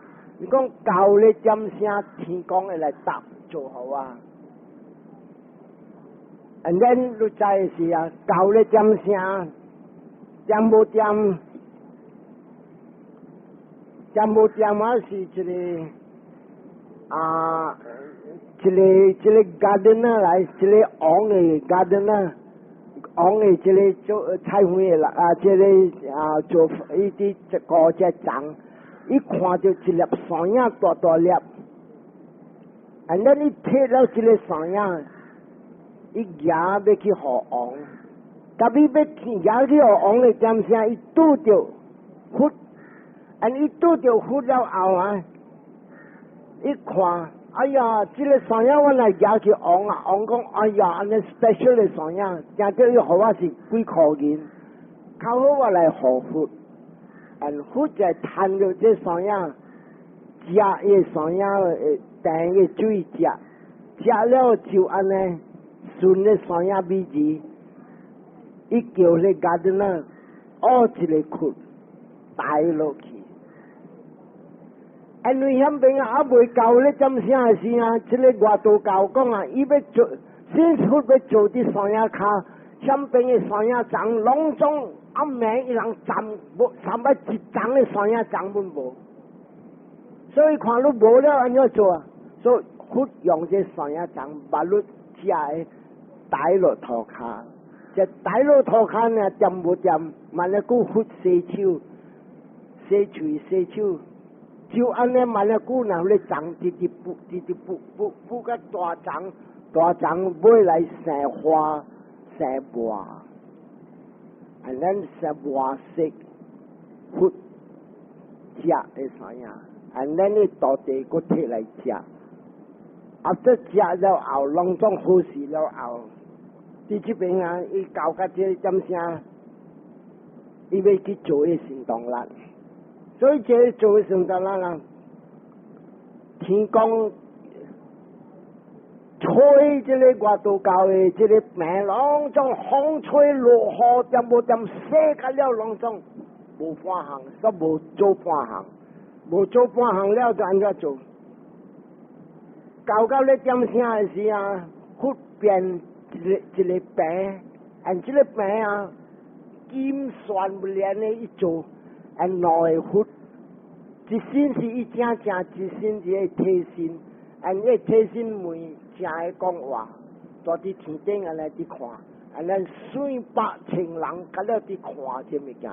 A: 伊講到咧點聲天公會來搭做好啊！and then 你知的是啊，到咧點聲，點無點，點無點啊是一個啊，一個一個 gardener 來，一個王的 gardener，王的這個做菜園的啦，啊，這個啊做伊佇一個這欉，伊看著一粒山仔大大粒，and then 伊提了這個山仔。伊舉欲去予王，特別欲去舉去予王的點聲，伊拄著佛，and 伊拄著佛了後啊，伊看，哎呀，這個山仔我來舉去王啊，王講，哎呀，按呢 special 的山仔，驚著伊予我是幾箍銀，較好我來予佛，and 佛就趁著這山仔，食伊山仔的甜的水食，食了就按呢。順咧山仔美字，伊叫咧 gardener，挖一个窟，埋落去。因為遐邊啊，猶未到咧點聲的時啊，這個外道教講啊，伊欲做，先佛欲做佇山仔跤，遐邊的山仔欉攏總暗暝伊人站無，三擺一欉的山仔欉攏無。所以看你無了按怎做啊？所以佛用這山仔欉把你食的帶落塗跤，這帶落塗跤呢，掂無掂？萬一久佛洗手、洗喙、洗手，就按呢萬一久，若咧欉直直補、直直補補補個大欉，大欉尾來生花生麥，啊，咱生麥色佛食的啥呀？啊，咱的徒弟閣提來食，啊，這食了後，攏總好勢了後，佇這邊啊，伊搞甲這個點聲，伊欲去做伊神通力，所以這個做神通力啊，天公吹這個外道教的這個病，攏總風吹落雨，點無點洗甲了，攏總無半項，煞無做半項，無做半項了就按怎做？搞到咧點聲的時啊，佛變一個一個病，按這個病啊，金算不連的一做，按兩個佛，一身是伊正正，一身是個替身，按個替身問正的講話，蹛佇天頂按呢佇看，按咱數百千人甲了佇看這物件，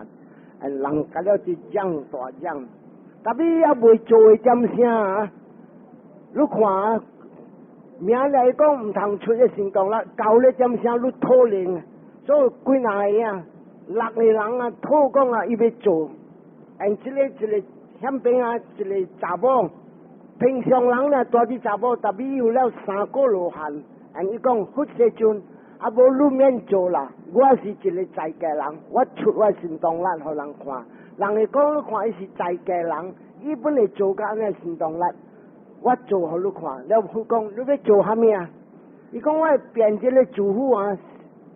A: 按人甲了佇講大講，特別猶未做的點聲啊！你看，名來講毋通出個神通啦，搞咧點聲你討論，所以幾若個啊，六個人啊，討講啊，伊欲做，按這個一個響邊啊，一個查某，平常人呢，蹛佇查某，特別有了三果羅漢，按伊講佛世尊，啊無你免做啦，我是一個在家人，我出我神通力予人看，人會講你看伊是在家人，伊本來做甲按呢神通力。我做予你看，了佛講你欲做啥物啊？伊講我會變這個師父啊，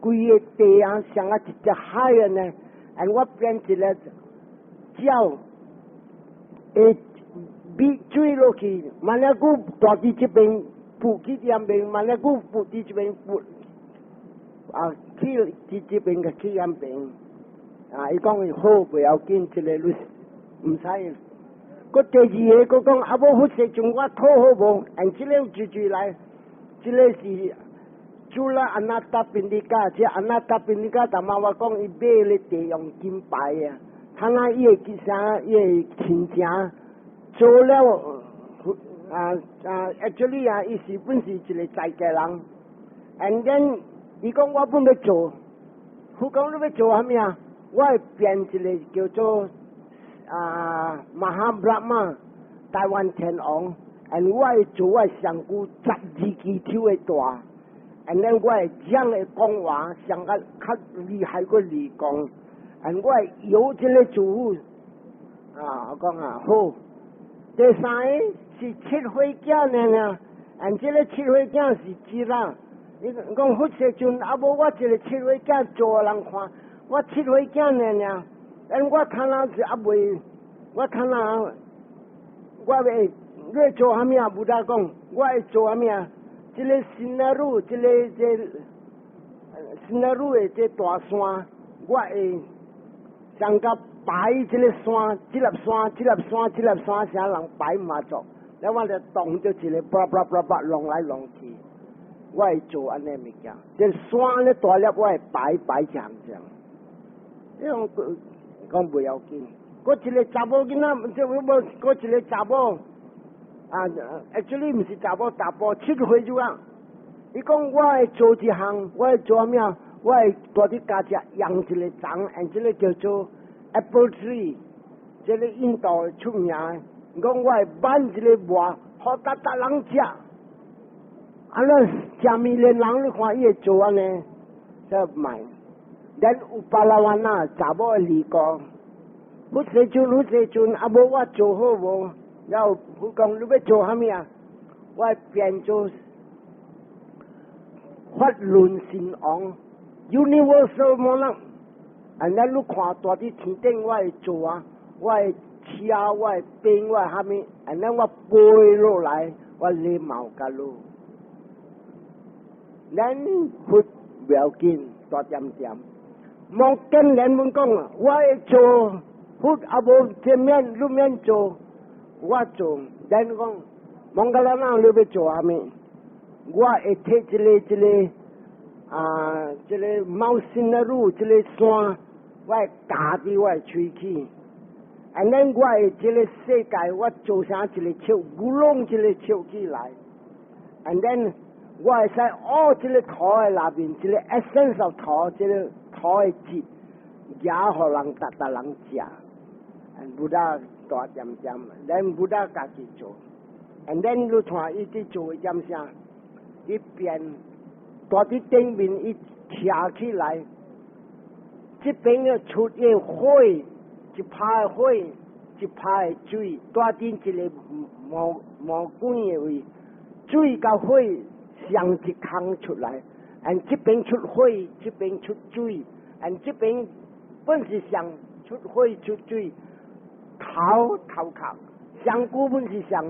A: 規个地啊，像啊一隻海按呢，按我變一個鳥，會米水落去，萬一久蹛佇這邊，浮去遐邊，萬一久浮佇這邊浮，啊去佇這邊個去遐邊，啊伊講好不要緊，這個你毋使。閣第二个，閣講啊，無佛世尊，我討好無？按這個就就來，這個是主啦阿那達賓尼卡，這阿那達賓尼卡，頭仔我講伊買咧地用金牌啊，他那伊會記啥？伊會親情做了啊啊，actually 啊，伊是本是一個在家人，and then 伊講我本欲做，佛講你欲做啥物啊？我會變一個叫做啊，Maha Brahma，台灣天王，and 我會做我上古12支手的大，and then 我會講的講話上較較厲害過李剛，and 我會有這個主啊，我講啊好。第三个是七歲囝呢，and 這個七歲囝是指啦，你講佛世尊，啊無我一個七歲囝做人看，我七歲囝呢呢。但我看那是猶未，我看那我會你做啥物啊？Buddha 講，我會做啥物啊？這個 Sineru，這個這 Sineru 的這大山，我會將甲排這個山，這粒山，這粒山，這粒山，啥人排馬做？了我就當著一個叭叭叭叭弄來弄去，我會做按呢物件。這山咧大粒，我會排排這樣這樣。呢種講不要緊，閣一個查某囡仔，這無閣一個查某，啊，actually 毋是查某，查埔七歲就啊。伊講我會做一項，我會做啥物？我會蹛佇家只養一個欉，and 這個叫做 apple tree，這個印度出名。伊講我會挽一個磨，予逐逐人食。啊，咱食物的人，你看伊會做按呢？這賣。咱有巴拉灣啊，查某的離國，佛世尊，佛世尊，啊無我做好無？然後佛講你欲做啥物啊？我會變做法輪神王，Universal Monarch。and 咱你看蹛佇天頂，我會做啊，我會車，我會兵，我會啥物？and 咱我飛落來，我禮貌共你。咱佛不要緊，大點點。目犍連阮講啊，我會做佛啊無這免你免做，我做，then 講 Moggallana 你欲做啥物？我會提這个這个啊，這个 Mount Sineru 這个山，我會咬佇我的喙齒。And then 我會這个世界，我做成一个樹，古攏這个樹起來。And then 我會使哦，這个土的內面，這个 essence of 土，這个土的質，夾予人逐逐人食。And Buddha 大點點，then Buddha 家己做。And then 你看伊佇做的點啥？伊變蹛佇頂面，伊徛起來，這邊的出個火，一拍火，一拍水，蹛佇一个毛毛管的位，水佮火相一空出來，and 這邊出火，這邊出水，and 這邊本是上出火出水，頭頭殼，上古本是上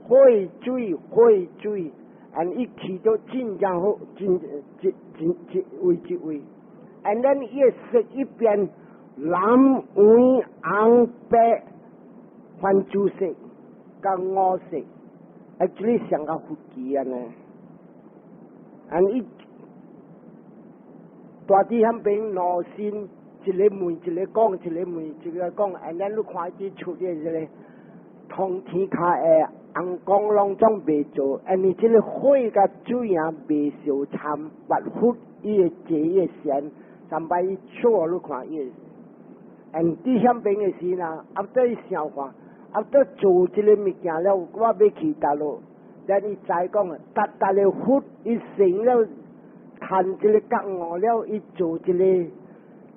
A: 火水火水。And 伊去到真正好，真一真一位一位，and then 伊色一變藍黃紅白番珠色佮五色，actually 像個佛旗按呢。And 伊蹛佇彼邊兩身，一个問一个講，一个問一个講，and then 你看伊出的這个通天跤的紅光攏總袂做，因為這个火佮水啊袂相摻，but 佛伊會坐伊會旋，三擺伊笑你看伊，and 佇遐邊的時呢，after 伊想看，after 做這个物件了，我欲去佗落，then 伊知講，逐逐个佛伊成了，趁這个覺悟了，伊做這个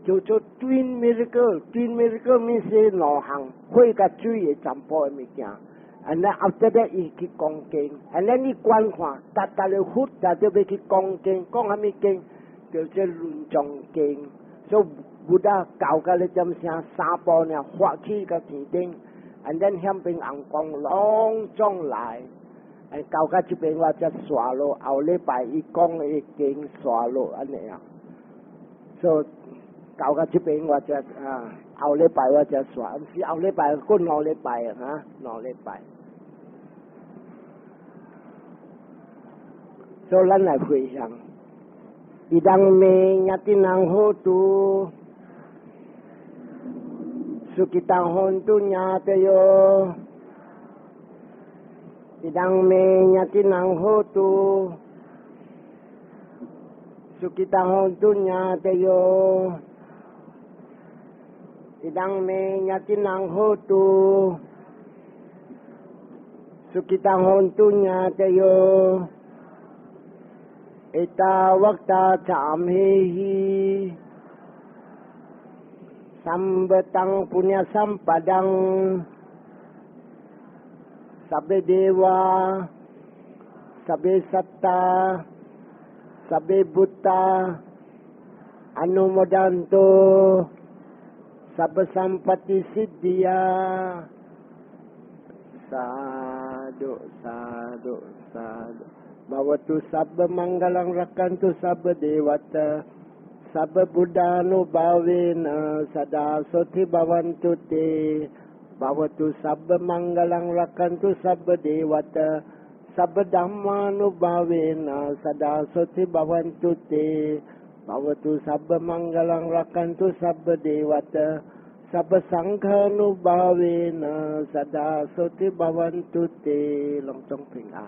A: 叫做 twin miracle，twin miracle means 兩項火佮水的全部的物件。And then after that 伊去講經，and then 伊觀看，逐逐个佛就就欲去講經，講啥物經？叫做論藏經。所以 Buddha 教甲你點聲三步爾發起個天頂，and then 彼邊紅光攏總來，教到這邊我才煞落，後禮拜伊講的經煞落按呢啊。所以教到這邊我才啊，後禮拜我才煞，毋是後禮拜，過兩禮拜啊，兩禮拜。所以咱來回向，idam me ñātinam hotu， sukhita hontu ñātayo。Idam me ñātinam hotu， sukhita hontu ñātayo。Idam me ñātinam hotu， sukhita hontu ñātayo。Ettavata ca amhehi sambhatam puñña sampadam sabbe deva sabbe satta sabbe bhuta anumodantu sabba sampatti siddhiya Sadhu sadhu sadhu. Bhavatu sabba mangalam rakkhantu sabba devata sabba buddhanubhavena sada sothi bhavantu te. Bhavatu sabba mangalam rakkhantu sabba devata sabba dhammanubhavena sada sothi bhavantu te. Bhavatu sabba mangalam rakkhantu sabba devata sabba sanghanubhavena sada sothi bhavantu te. 攏總平安。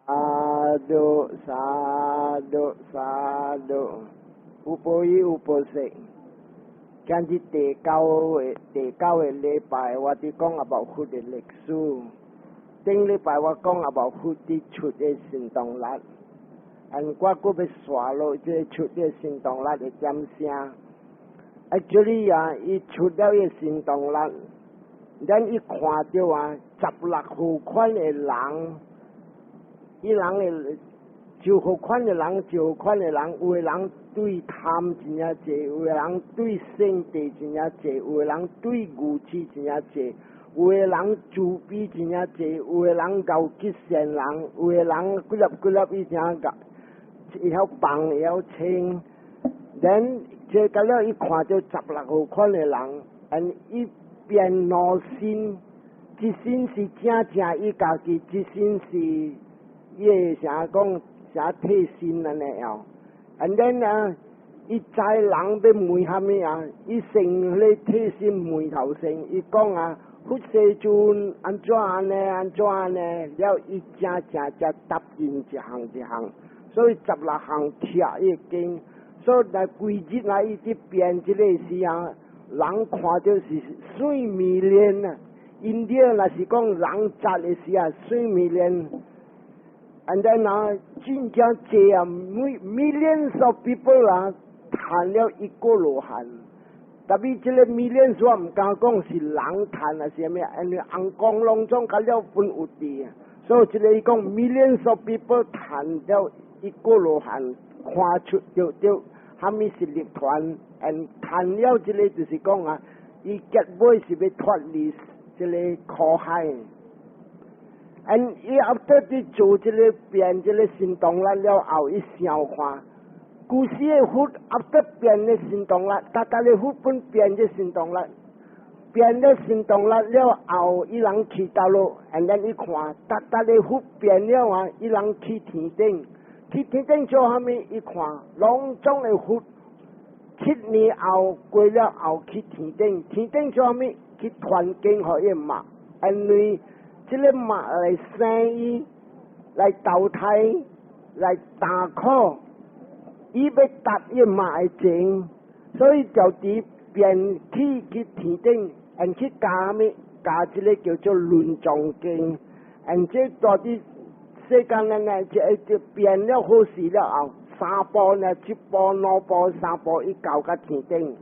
A: Sadhu sadhu sadhu，有報與有報色。今日第九個禮拜，我佇講 about 佛的歷史。頂禮拜我講 about 佛佇出的神動力，and 我閣欲煞落這個出的神動力的點聲。Actually 啊，伊出了伊神動力，咱一看著啊，16款的人。伊人的就好款的人，就款的人，有的人對貪真正濟，有的人對勝地真正濟，有的人對愚癡真正濟，有的人慈悲真正濟，有的人𠢕結善人，有的人幾粒幾粒伊誠𠢕，會曉放會曉清。Then 這個了，伊看著十六號款的人，and 伊變兩身，一身是正正伊家己，一身是伊的啥講啥替身按呢樣。And then 啊，伊知人欲問蝦米啊？伊先咧替身問頭先，伊講啊，佛世尊按怎按呢？按怎按呢？了伊正正才答應一項一項，所以十六項聽伊經，所以來規日來伊佇變這个時啊，人看著是媠迷戀啊。印度若是講人雜的時啊，媠迷戀。And then 啊，真正濟啊，millions of people 啊，談了一個羅漢。特別這个 millions 我毋敢講是人談啊，是啥物？因為尪公攏總較了分有佇，所以這个伊講 millions of people 談了一個羅漢，看出著著蝦米是涅槃，and 談了這个就是講啊，伊結尾是欲脫離這个苦海。And 伊 after 佇做這个變這个神通力了後，伊想看，古時的佛 after 變的神通力，逐逐个佛本變這神通力，變了神通力了後，伊人去倒落，and then 伊看，逐逐个佛變了啊，伊人去天頂，去天頂做蝦米？伊看，攏總的佛7年後過了後去天頂，天頂做蝦米？去傳經予伊媽，因為這个媽來生伊，來投胎，來擔苦，伊欲答伊媽的情，所以就佇變去天頂，and 去教咩？教這个叫做論藏經，and 這到底世間人呢，這就變了好事了後，三步呢，一步、兩步、三步，伊到甲天頂。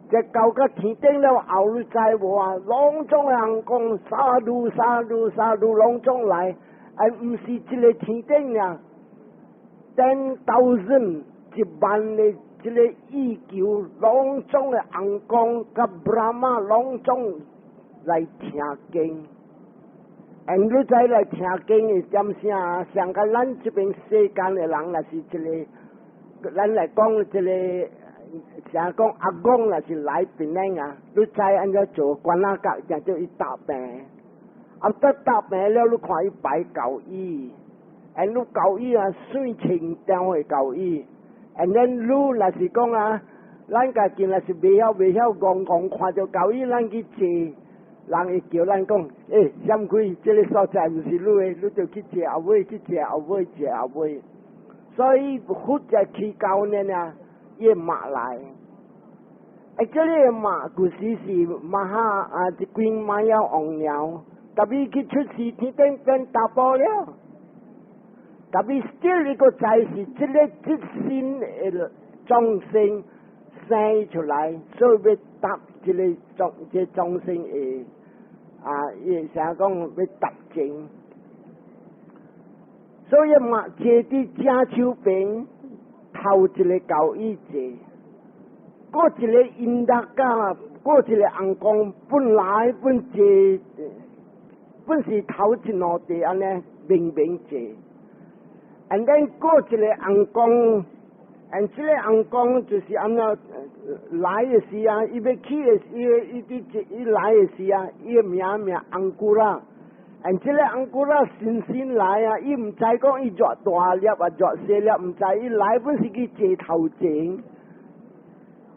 A: 這到甲天頂了後，你知無啊？攏總人講 sadhu sadhu sadhu，攏總來，哎，毋是一个天頂爾，10,000 1萬的這个意球，攏總的尪公佮 Brahma 攏總來聽經。And 你知來聽經是點啥？像佮咱這邊世間的人，若是一个，咱來講這个。成講阿公若是來檳城啊，你知按怎做？關仔角定著伊搭病，啊，得搭病了，你看伊擺鉤椅，and 你鉤椅啊，媠清長的鉤椅，and then 你若是講啊，咱家己若是袂曉戇戇看著鉤椅，咱去坐，人會叫咱講，欸，閃開，這个所在毋是你的，你著去坐後尾，去坐後尾，坐後尾。所以佛才起教呢啊。伊媽來，欸，這个媽舊時是瑪哈啊，一間瑪雅王娘，特別去出世天頂變查埔了，特別 still 伊閣知是這个這身的眾生生出來，所以欲答這个眾這眾生的啊，伊啥講欲答情，所以嘛坐佇正手邊。頭一个鉤椅坐，閣一个因達甲，閣一个尪公，本來本坐，本是頭一兩地按呢明明坐，and then 閣一个尪公，and 這个尪公就是按怎來的時啊，伊欲去的時，伊佇伊來的時啊，伊的名名 Ankura。And 這个 Ankura 新新來啊，伊毋知講伊偌大粒啊，偌細粒，毋知伊來本是去坐頭前。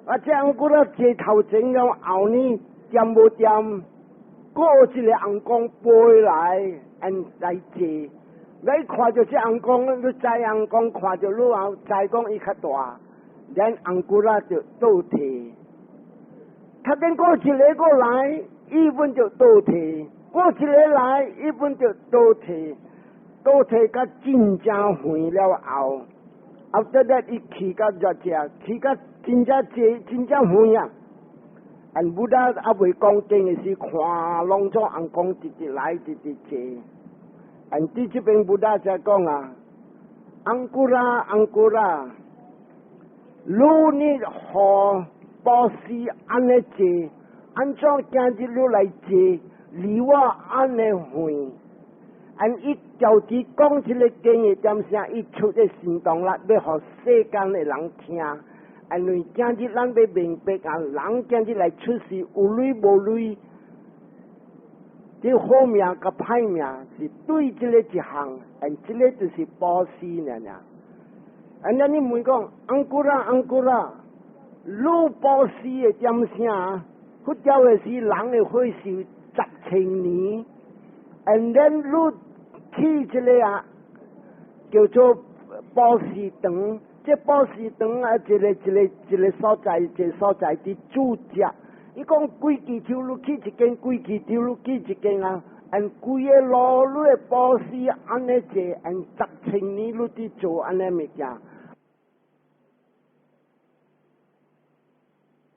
A: 啊，這 Ankura 坐頭前了後呢，掂無掂，閣一个尪公飛來，and 來坐。你看著這尪公，你知尪公看著你後，知講伊較大，咱 Ankura 就倒退。他等閣一个過來，伊本就倒退。閣一个來，伊本就倒退，倒退甲真正遠了後，after that 伊去甲遮只，去甲真正濟，真正遠啊！And Buddha 猶未講經的時，看攏總尪公直直來，直直坐。And 佇這邊 Buddha 才講啊，Ankura Ankura，你呢予布施按呢坐，按怎今日你來坐？離我按呢遠，and 伊就佇講這个經的點聲，伊出個神通力，欲予世間的人聽。因為今日咱欲明白啊，人今日來出世有鐳無鐳，這好命佮歹命是對這个一項，and 這个就是布施爾爾。And 咱你問講，Ankura Ankura，你布施的點啥？佛教的時人會活壽10千年，and then 你去這个啊，叫做布施場，這布施場啊，一个一个一个所在，一个所在佇煮食。伊講幾支手你去一間，幾支手你去一間啊，and 規个路你會布施按呢濟，and 10千年你佇做按呢物件。